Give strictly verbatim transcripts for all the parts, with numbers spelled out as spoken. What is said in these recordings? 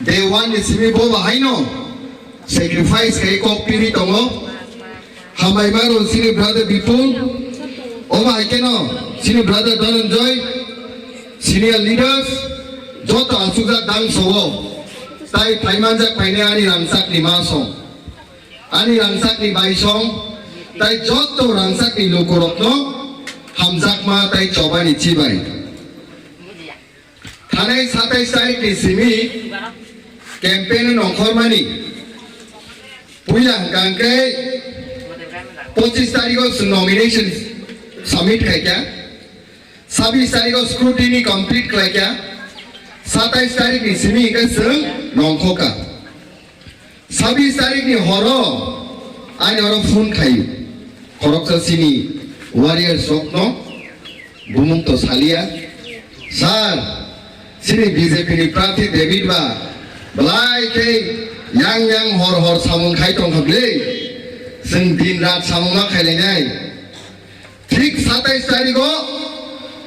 Day one ni simi bo bahaino sacrifice khai kok piri tongo. Hambai maro sini brother Bipul, omo hai keno sini brother Dhananjoy, senior leaders, joto asukjak dangso o, tai phaimanjak phainai ani rangchak ni ma song. Ani rangchakni baisong, tai jotto rangchakni lukurokno hamjakma tai chobani chibai. Thanai satais tarikni simi campaign nongkhormani puila hwnkha hwnkhe pochis tarigo chwng nomination submit khaikha. Sabis tarigo scrutiny complete khlaikha, satais tarikni simi hwnkhe chwng nongkhoka. Sabis tarikni horo ani oro phone khaio, khoroksa chini warriors rokno, bumung to salia, "Sir, chini B J P ni prarthi David ba belai khe yang yang hor hor samung khai tongkha bwle, chwng din rat samung ma khailainai." Thik satais tarigo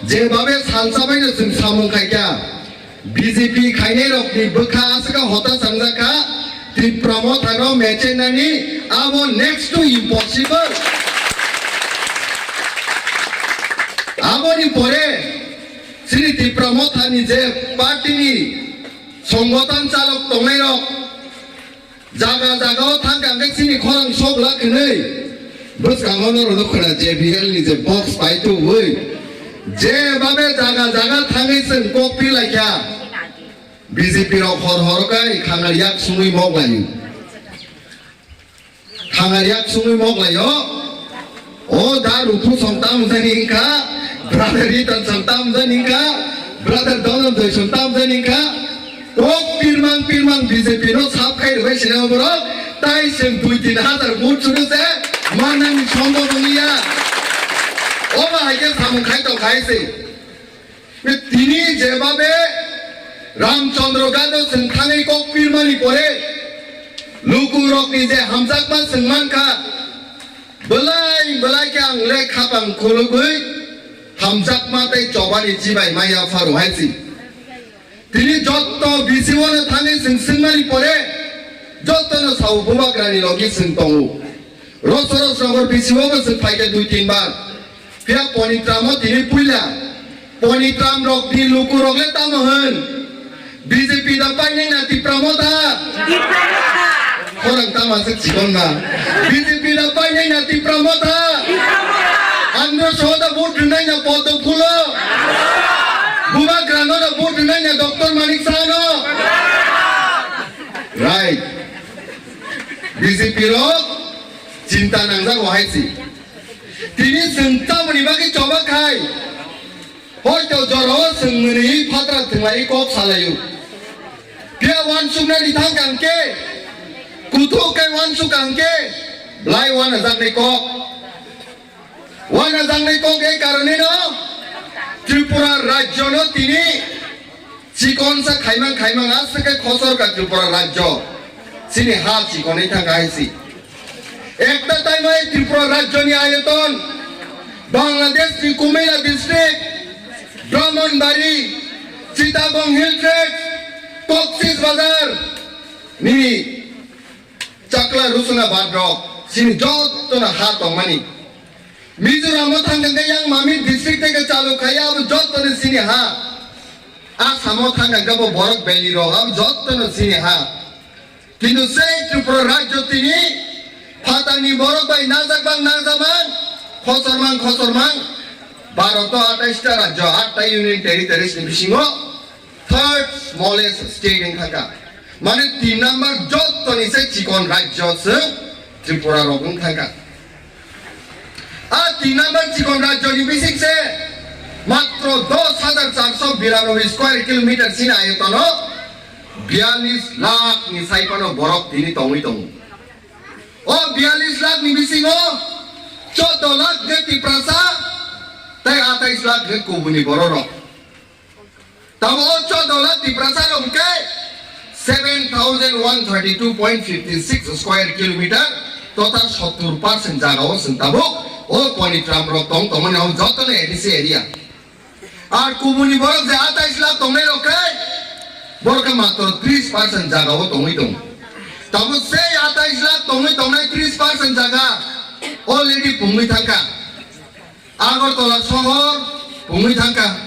jebabe salsa baino chwng samung khaikha, B J P khainairokni bwkha aswkha hota changjakha, Tipra Mothano mechenani abo next to impossible. Aboni pore chini Tipra Mothani je party ni songothon chalok tongnairok, jaga jaga o thang kha hwnkhe chini khorang sok lak hwnwi bwskango norokno khwna J B L ni je box pai tubui je babe jaga jaga thangwi chwng kok pi lai kha. B J P rok hor hor kai khangar yak sungwi mok lai. Khangar yak sungwi mok lai o. O da Rupu song tam jani wngkha, brother Ritan song tam jani wngkha, brother Dhananjoy song tam jani wngkha. Kok pirmang pirmang B J P no sap khai rwbai sini borok, tai chwng dui tin hazar vote chwng se manani sombhob wngya. Omo hai khe samung khai tong khai se. Tini jebabe Ramchandra Gado chwng thangwi kok pirmani pore lukurokni je hamjakma chwng mankha, belai belai khe ang le khapang khulugwi hamjakma tei chobani chibai maya pharo hai si. Tini jotto B C O no thangwi chwng swngmani pore jotto no sao bubagrani logi chwng tongo. Roso roso nogor B C O bo chwng phaikha dui tin bar. Phiya Ponitram o tini puila. Ponitram rok ni luku rok le tamo hwn. B J P da painai na Tipra Motha. Khorang tama se chikon na. B J P da painai na Tipra Motha. Andro Saha da vote rwnai na Padma Phulo. Bubagra no da vote rwnai na Doctor Manik Saha no. Right. B J P rok chinta nangjak o hai si. Tini chwng tamoni bagwi choba khai. Hoito jorao chwng mwnwi phatra thwnglai kok salaio. Phiya uansuknani thang kang khe, kuthuk khe uansuk kang khe, belai uanajaknai kok. Uanajaknai kok ei karoneno Tripura rajyono tini chikonsa khaimang khaimang aswk khe khosor ka Tripura rajyo. Chini ha chikonwi thangkha hai si. Ekta time o ei Tripura rajyoni ayoton Bangladesh ni Kumila district, Brahmanbari, Chittagong Hill Tracts, Cox's Bazar ni Chakla Rusuna Badrok, chini jotono ha tongmani. Mizoram o thang khe yang mami district theke chalu khaya abo jotono chini ha. Assam o thang khe bo borok valley rok abo jotono chini ha. Kintu sei Tripura rajyo tini phatarni borok bai najak bang najak bang, khosor mang khosor mang, Bharat o atais ta rajyo, aat ta union territories ni bisingo third smallest state wng thangkha. Mane tin number jottoni se chikon rajyo se Tripura rok wng thangkha. A tin number chikon rajyoni bising se matro dos hajar charso biranoboi square kilometer chini ayotono biyallis lakh ni sai phano borok tini tongwi tongo. O biyallis lakh ni bisingo chordo lakh khe Tiprasa tei atais lakh khe kubuni bororok. Tamo o chordo lakh Tiprasa rok hwnkhe seven thousand one thirty two point fifty six square kilometer, totha sottur percent jaga o chwng tabuk O Ponitram rok tong tongmani o joto no A D C area. Ar kubuni borok je atais lakh tongnai rok khe, borok khe matro tris percent jaga o tongwi tongo. Tamo sei atais lakh tongwi tongnai tris percent jaga already pungwi thangkha. Agartala sohor pungwi thangkha.